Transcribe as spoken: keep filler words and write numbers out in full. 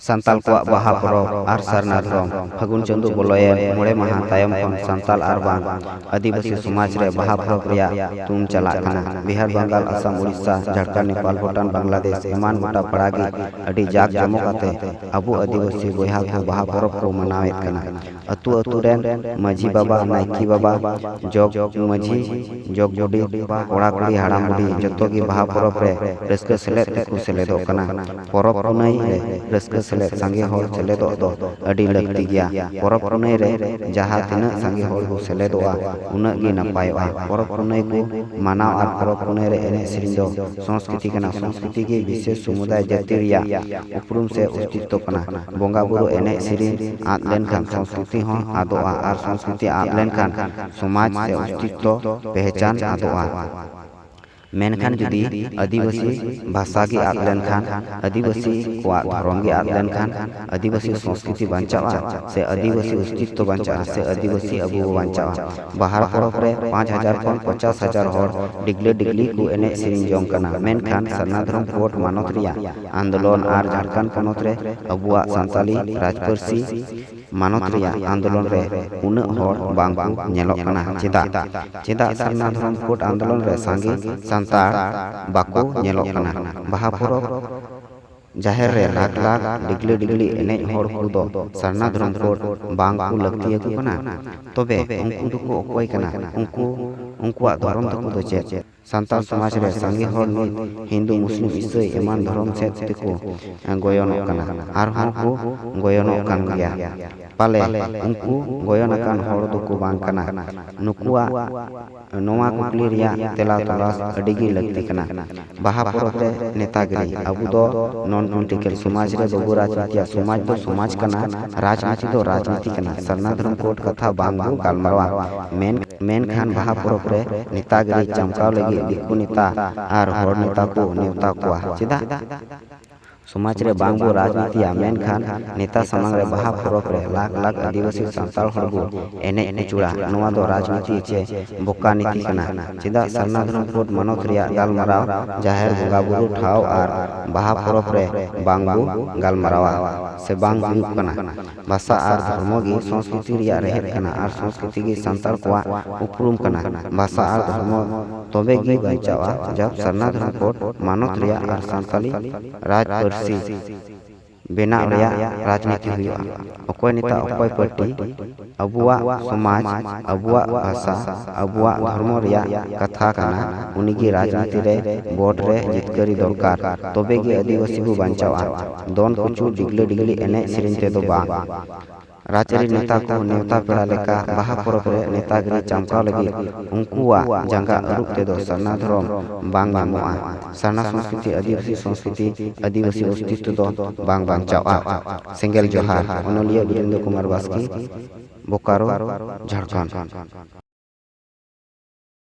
ᱥᱟᱱᱛᱟᱞ ᱠᱚᱣᱟᱜ ᱵᱟᱦᱟ ᱯᱚᱨᱚᱵᱽ ᱟᱨ ᱥᱟᱨᱱᱟ ᱫᱷᱚᱨᱚᱢ᱾ ᱯᱷᱟᱹᱜᱩᱱ ᱪᱟᱸᱫᱳ ᱵᱚᱞᱚᱭᱮᱱ ᱢᱚᱬᱮ ᱢᱟᱦᱟ ᱛᱟᱭᱚᱢ ᱠᱷᱚᱱ ᱥᱟᱱᱛᱟᱞ ᱟᱨ ᱵᱟᱝ ᱟᱹᱫᱤᱵᱟᱹᱥᱤ ᱥᱚᱢᱟᱡᱽ ᱨᱮ ᱵᱟᱦᱟ ᱯᱚᱨᱚᱵᱽ ᱨᱮᱭᱟᱜ ᱛᱩᱢ ᱪᱟᱞᱟᱜ ᱠᱟᱱᱟ᱾ ᱵᱤᱦᱟᱨ, ᱵᱟᱝᱜᱟᱞ, ᱟᱥᱟᱢ, ᱩᱲᱤᱥᱥᱟ, ᱡᱷᱟᱲᱠᱷᱚᱸᱰ, ᱱᱮᱯᱟᱞ, ᱵᱷᱩᱴᱟᱱ, ᱵᱟᱝᱞᱟᱫᱮᱥ ᱮᱢᱟᱱ ᱜᱚᱴᱟ ᱯᱟᱲᱟ ᱜᱮ ᱟᱹᱰᱤ ᱡᱟᱠ ᱡᱚᱢᱚᱠ ᱟᱛᱮ ᱟᱵᱚ ᱟᱹᱫᱤᱵᱟᱹᱥᱤ ᱵᱚᱭᱦᱟ ᱠᱚ ᱵᱟᱦᱟ ᱯᱚᱨᱚᱵᱽ ᱠᱚ ᱢᱟᱱᱟᱣᱮᱫ ᱠᱟᱱᱟ᱾ ᱟᱹᱛᱩ ᱟᱹᱛᱩ ᱨᱮᱱ ᱢᱟᱹᱡᱷᱤ ᱵᱟᱵᱟ, ᱱᱟᱭᱠᱮ ᱵᱟᱵᱟ, ᱡᱚᱜᱽ ᱢᱟᱹᱡᱷᱤ, ᱡᱚᱜᱽ ᱵᱩᱰᱷᱤ, ᱠᱚᱲᱟ ᱠᱩᱲᱤ, ᱦᱟᱲᱟᱢ ᱵᱩᱰᱷᱤ ᱡᱚᱛᱚ ᱜᱮ ᱵᱟᱦᱟ ᱯᱚᱨᱚᱵᱽ ᱨᱮ ᱨᱟᱹᱥᱠᱟᱹ ᱥᱮᱞᱮᱫ ᱨᱮᱠᱚ ᱥᱮᱞᱮᱫᱚᱜ ᱠᱟᱱᱟ᱾ ᱯᱚᱨᱚᱵᱽ ᱯᱩᱱᱟᱹᱭ ᱨᱮ ᱨᱟᱹᱥᱠᱟᱹ ᱥᱮᱞᱮᱫ ᱥᱟᱸᱜᱮ ᱦᱚᱲ ᱥᱮᱞᱮᱫᱚᱜ ᱫᱚ ᱟᱹᱰᱤ ᱞᱟᱹᱠᱛᱤ ᱜᱮᱭᱟ᱾ ᱯᱚᱨᱚᱵᱽ ᱯᱩᱱᱟᱹᱭ ᱨᱮ ᱡᱟᱦᱟᱸ ᱛᱤᱱᱟᱹᱜ ᱥᱟᱸᱜᱮ ᱦᱚᱲ ᱠᱚ ᱥᱮᱞᱮᱫᱚᱜᱼᱟ, ᱩᱱᱟᱹᱜ ᱜᱮ ᱱᱟᱯᱟᱭᱚᱜᱼᱟ᱾ ᱯᱚᱨᱚᱵᱽ ᱯᱩᱱᱟᱹᱭ ᱠᱚ ᱢᱟᱱᱟᱣ ᱟᱨ ᱯᱚᱨᱚᱵᱽ ᱯᱩᱱᱟᱹᱭ ᱨᱮ ᱮᱱᱮᱡ ᱥᱮᱨᱮᱧ ᱫᱚ ᱥᱚᱝᱥᱠᱨᱤᱛᱤ ᱠᱟᱱᱟ᱾ ᱥᱚᱝᱥᱠᱨᱤᱛᱤ ᱜᱮ ᱵᱤᱥᱮᱥ ᱥᱚᱢᱩᱫᱟᱭ ᱡᱟᱹᱛᱤ ᱨᱮᱭᱟᱜ ᱩᱯᱨᱩᱢ ᱥᱮ ᱚᱥᱛᱤᱛᱛᱚ ᱠᱟᱱᱟ᱾ ᱵᱚᱸᱜᱟ ᱵᱩᱨᱩ ᱮᱱᱮᱡ ᱥᱮᱨᱮᱧ ᱟᱫ ᱞᱮᱱᱠᱷᱟᱱ ᱥᱚᱝᱥᱠᱨᱤᱛᱤ ᱦᱚᱸ ᱟᱫᱚᱜᱼᱟ, ᱟᱨ ᱥᱚᱝᱥᱠᱨᱤᱛᱤ ᱟᱫ ᱞᱮᱱᱠᱷᱟᱱ ᱥᱚᱢᱟᱡᱽ ᱥᱮ ᱚᱥᱛᱤᱛᱛᱚ ᱯᱮᱦᱪᱟᱱ ᱟᱫᱚᱜᱼᱟ᱾ ᱢᱮᱱᱠᱷᱟᱱ ᱡᱩᱫᱤ ᱟᱹᱫᱤᱵᱟᱹᱥᱤ ᱵᱷᱟᱥᱟ ᱜᱮ ᱟᱫ ᱞᱮᱱᱠᱷᱟᱱ, ᱟᱹᱫᱤᱵᱟᱹᱥᱤ ᱠᱚᱣᱟᱜ ᱫᱷᱚᱨᱚᱢ ᱜᱮ ᱟᱫ ᱞᱮᱱᱠᱷᱟᱱ, ᱟᱹᱫᱤᱵᱟᱹᱥᱤ ᱥᱚᱝᱥᱠᱨᱤᱛᱤ ᱵᱟᱧᱪᱟᱜᱼᱟ ᱥᱮ ᱟᱹᱫᱤᱵᱟᱹᱥᱤ ᱚᱥᱛᱤᱛᱛᱚ ᱵᱟᱧᱪᱟᱜᱼᱟ ᱥᱮ ᱟᱹᱫᱤᱵᱟᱹᱥᱤ ᱟᱵᱚ ᱵᱚ ᱵᱟᱧᱪᱟᱜᱼᱟ? ᱵᱟᱦᱟ ᱯᱚᱨᱚᱵᱽ ᱨᱮ ᱯᱟᱸᱪ ᱦᱟᱡᱟᱨ ᱠᱷᱚᱱ ᱯᱚᱪᱟᱥ ᱦᱟᱡᱟᱨ ᱦᱚᱲ ᱰᱤᱜᱽᱞᱟᱹ ᱰᱤᱜᱽᱞᱤ ᱠᱚ ᱮᱱᱮᱡ ᱥᱮᱨᱮᱧ ᱡᱚᱝ ᱠᱟᱱᱟ, ᱢᱮᱱᱠᱷᱟᱱ ᱥᱟᱨᱱᱟ ᱫᱷᱚᱨᱚᱢ ᱠᱳᱰ ᱢᱟᱱᱚᱛ ᱨᱮᱭᱟᱜ ᱟᱱᱫᱳᱞᱚᱱ ᱟᱨ ᱡᱷᱟᱲᱠᱷᱚᱸᱰ ᱯᱚᱱᱚᱛ ᱨᱮ ᱟᱵᱚᱣᱟᱜ ᱥᱟᱱᱛᱟᱞᱤ ᱨᱟᱡᱽ ᱯᱟᱹᱨᱥᱤ ᱢᱟᱱᱚᱛ ᱨᱮᱭᱟᱜ ᱟᱱᱫᱳᱞᱚᱱ ᱨᱮ ᱩᱱᱟᱹᱜ ᱦᱚᱲ ᱵᱟᱝ ᱠᱚ ᱧᱮᱞᱚᱜ ᱠᱟᱱᱟ᱾ ᱪᱮᱫᱟᱜ? ᱪᱮᱫᱟᱜ ᱥᱟᱨᱱᱟ ᱫᱷᱚᱨᱚᱢ ᱠᱳᱰ ᱟᱱᱫᱳᱞᱚᱱ ᱨᱮ ᱥᱟᱸᱜᱮ ᱥᱟᱱᱛᱟᱲ ᱵᱟᱠᱚ ᱧᱮᱞᱚᱜ ᱠᱟᱱᱟ? ᱵᱟᱦᱟ ᱯᱚᱨᱚᱵᱽ ᱡᱟᱦᱮᱨ ᱨᱮ ᱞᱟᱠᱷ ᱞᱟᱠᱷ ᱰᱤᱜᱽᱞᱟᱹ ᱰᱤᱜᱽᱞᱤ ᱮᱱᱮᱡ ᱦᱚᱲ ᱠᱚᱫᱚ ᱥᱟᱨᱱᱟ ᱫᱷᱚᱨᱚᱢ ᱠᱳᱰ ᱵᱟᱝ ᱠᱚ ᱞᱟᱹᱠᱛᱤ ᱟᱠᱚ ᱠᱟᱱᱟ? ᱛᱚᱵᱮ ᱩᱱᱠᱩ ᱫᱚᱠᱚ ᱚᱠᱚᱭ ᱠᱟᱱᱟ? ᱩᱱᱠᱩ, ᱩᱱᱠᱩᱣᱟᱜ ᱫᱷᱚᱨᱚᱢ ᱛᱟᱠᱚ ᱫᱚ ᱪᱮᱫ? ᱥᱟᱱᱛᱟᱲ ᱥᱚᱢᱟᱡᱽ ᱨᱮ ᱥᱟᱸᱜᱮ ᱦᱚᱲ ᱱᱤᱛ ᱦᱤᱱᱫᱩ, ᱢᱩᱥᱞᱤᱢ, ᱤᱥᱟᱹᱭ ᱮᱢᱟᱱ ᱫᱷᱚᱨᱚᱢ ᱥᱮᱫ ᱛᱮᱠᱚ ᱜᱚᱭᱚᱱᱚᱜ ᱠᱟᱱᱟ, ᱟᱨᱦᱚᱸ ᱠᱚ ᱜᱚᱭᱚᱱᱚᱜ ᱠᱟᱱ ᱜᱮᱭᱟ᱾ ᱯᱟᱞᱮ ᱩᱱᱠᱩ ᱜᱚᱭᱚᱱ ᱟᱠᱟᱱ ᱦᱚᱲ ᱫᱚᱠᱚ ᱵᱟᱝ ᱠᱟᱱᱟ? ᱱᱩᱠᱩᱣᱟᱜ ᱱᱚᱣᱟ ᱠᱩᱠᱞᱤ ᱨᱮᱭᱟᱜ ᱛᱮᱞᱟ ᱛᱚᱞᱟᱥ ᱟᱹᱰᱤ ᱜᱮ ᱞᱟᱹᱠᱛᱤ ᱠᱟᱱᱟ᱾ ᱵᱟᱦᱟ ᱯᱚᱨᱚᱵᱽ ᱨᱮ ᱱᱮᱛᱟᱜᱤᱨᱤ᱾ ᱟᱵᱚ ᱫᱚ non political ᱥᱚᱢᱟᱡᱽ ᱨᱮ ᱵᱟᱵᱚ ᱨᱟᱡᱽᱱᱤᱛᱤᱭᱟ᱾ ᱥᱚᱢᱟᱡᱽ ᱫᱚ ᱥᱚᱢᱟᱡᱽ ᱠᱟᱱᱟ, ᱨᱟᱡᱽᱱᱤᱛᱤ ᱫᱚ ᱨᱟᱡᱽᱱᱤᱛᱤ ᱠᱟᱱᱟ᱾ ᱥᱟᱨᱱᱟ ᱫᱷᱚᱨᱚᱢ ᱠᱳᱰ ᱠᱟᱛᱷᱟ ᱵᱟᱝ ᱵᱚ ᱜᱟᱞᱢᱟᱨᱟᱣᱟ᱾ ᱢᱮᱱ ᱢᱮᱱᱠᱷᱟᱱ ᱵᱟᱦᱟ ᱯᱚᱨᱚᱵᱽ ᱨᱮ ᱱᱮᱛᱟᱜᱤᱨᱤ ᱪᱟᱢᱠᱟᱣ ᱞᱟᱹᱜᱤᱫ ᱫᱤᱠᱩ ᱱᱮᱛᱟ ᱟᱨ ᱦᱚᱲ ᱱᱮᱛᱟ ᱠᱚ ᱱᱮᱣᱛᱟ ᱠᱚᱣᱟ᱾ ᱪᱮᱫᱟᱜ? ᱥᱚᱢᱟᱡᱽ ᱨᱮ ᱵᱟᱝ ᱵᱚ ᱨᱟᱡᱽᱱᱤᱛᱤᱭᱟ, ᱢᱮᱱᱠᱷᱟᱱ ᱱᱮᱛᱟ ᱥᱟᱢᱟᱝ ᱨᱮ ᱵᱟᱦᱟ ᱯᱚᱨᱚᱵᱽ ᱨᱮ ᱞᱟᱠᱷ ᱞᱟᱠᱷ ᱟᱹᱫᱤᱵᱟᱹᱥᱤ ᱥᱟᱱᱛᱟᱲ ᱦᱚᱲ ᱵᱚ ᱮᱱᱮᱡ ᱩᱪᱩᱲᱟ᱾ ᱱᱚᱣᱟ ᱫᱚ ᱨᱟᱡᱽᱱᱤᱛᱤ ᱪᱮ ᱵᱚᱠᱟ ᱱᱤᱛᱤ ᱠᱟᱱᱟ᱾ ᱪᱮᱫᱟᱜ ᱥᱟᱨᱱᱟ ᱫᱷᱚᱨᱚᱢ ᱠᱳᱰ ᱢᱟᱱᱚᱛ ᱨᱮᱭᱟᱜ ᱜᱟᱞᱢᱟᱨᱟᱣ ᱡᱟᱦᱮᱨ ᱵᱚᱸᱜᱟ ᱵᱩᱨᱩ ᱴᱷᱟᱶ ᱟᱨ ᱵᱟᱦᱟ ᱯᱚᱨᱚᱵᱽ ᱨᱮ ᱵᱟᱝ ᱵᱚ ᱜᱟᱞᱢᱟᱨᱟᱣᱟ ᱥᱮ ᱵᱟᱝ ᱦᱩᱭᱩᱜ ᱠᱟᱱᱟ? ᱵᱷᱟᱥᱟ ᱟᱨ ᱫᱷᱚᱨᱢᱚ ᱜᱮ ᱥᱚᱸᱥᱠᱨᱤᱛᱤ ᱨᱮᱭᱟᱜ ᱨᱮᱦᱮᱫ ᱠᱟᱱᱟ ᱟᱨ ᱥᱚᱸᱥᱠᱨᱤᱛᱤ ᱜᱮ ᱥᱟᱱᱛᱟᱲ ᱠᱚᱣᱟᱜ ᱩᱯᱨᱩᱢ ᱠᱟᱱᱟ᱾ ᱵᱷᱟᱥᱟ ᱟᱨ ᱫᱷᱚᱨᱢᱚ ᱛᱚᱵᱮ ᱜᱮ ᱵᱟᱧᱪᱟᱣᱟ, ᱡᱟᱵ ᱥᱟᱨᱱᱟ ᱫᱷᱚᱨᱚᱢ ᱠᱳᱰ ᱢᱟᱱᱚᱛ ᱨᱮᱭᱟᱜ ᱟᱨ ᱥᱟᱱᱛᱟᱞᱤ ᱨᱟᱡᱽ ᱯᱟᱹᱨᱥᱤ ᱵᱮᱱᱟᱣ ᱨᱮᱭᱟᱜ ᱨᱟᱡᱽᱱᱤᱛᱤ ᱦᱩᱭᱩᱜᱼᱟ᱾ ᱚᱠᱚᱭ ᱱᱮᱛᱟ, ᱚᱠᱚᱭ ᱯᱟᱨᱴᱤ, ᱟᱵᱚᱣᱟᱜ ᱥᱚᱢᱟᱡᱽ, ᱟᱵᱚᱣᱟᱜ ᱵᱷᱟᱥᱟ, ᱟᱵᱚᱣᱟᱜ ᱫᱷᱚᱨᱢᱚ ᱨᱮᱭᱟᱜ ᱠᱟᱛᱷᱟ ᱠᱟᱱᱟ, ᱩᱱᱤᱜᱮ ᱨᱟᱡᱽᱱᱤᱛᱤ ᱨᱮ ᱵᱷᱳᱴ ᱨᱮ ᱡᱤᱛᱠᱟᱹᱨᱤ ᱫᱚᱨᱠᱟᱨ, ᱛᱚᱵᱮ ᱜᱮ ᱟᱹᱫᱤᱵᱟᱹᱥᱤ ᱵᱚ ᱵᱟᱧᱪᱟᱣᱟ᱾ ᱫᱚᱱ ᱠᱩᱪᱩ, ᱰᱤᱜᱽᱞᱟᱹ ᱰᱤᱜᱽᱞᱤ ᱮᱱᱮᱡ ᱥᱮᱨᱮᱧ ᱛᱮᱫᱚ ᱵᱟᱝ᱾ ᱨᱟᱡᱽᱟᱹᱨᱤ ᱱᱮᱛᱟ ᱠᱚ ᱱᱮᱣᱛᱟ ᱯᱮᱲᱟ ᱞᱮᱠᱟ ᱵᱟᱦᱟ ᱯᱚᱨᱚᱵᱽ ᱨᱮ ᱱᱮᱛᱟᱜᱤᱨᱤ ᱪᱟᱢᱠᱟᱣ ᱞᱟᱹᱜᱤᱫ ᱩᱱᱠᱩᱣᱟᱜ ᱡᱟᱸᱜᱟ ᱟᱹᱨᱩᱵ ᱛᱮᱫᱚ ᱥᱟᱨᱱᱟ ᱫᱷᱚᱨᱚᱢ ᱵᱟᱝ ᱧᱟᱢᱚᱜᱼᱟ᱾ ᱥᱟᱨᱱᱟ ᱥᱚᱸᱥᱠᱨᱤᱛᱤ, ᱟᱹᱫᱤᱵᱟᱹᱥᱤ ᱥᱚᱸᱥᱠᱨᱤᱛᱤ, ᱟᱹᱫᱤᱵᱟᱹᱥᱤ ᱚᱥᱛᱤᱛᱛᱚ ᱫᱚ ᱵᱟᱝ ᱵᱟᱧᱪᱟᱣᱜᱼᱟ᱾ ᱥᱮᱸᱜᱮᱞ ᱡᱚᱦᱟᱨ, ᱚᱱᱚᱞᱤᱭᱟᱹ ᱵᱤᱨᱮᱱᱫᱨᱚ ᱠᱩᱢᱟᱨ ᱵᱟᱥᱠᱮ, ᱵᱳᱠᱟᱨᱳ, ᱡᱷᱟᱲᱠᱷᱚᱸᱰ᱾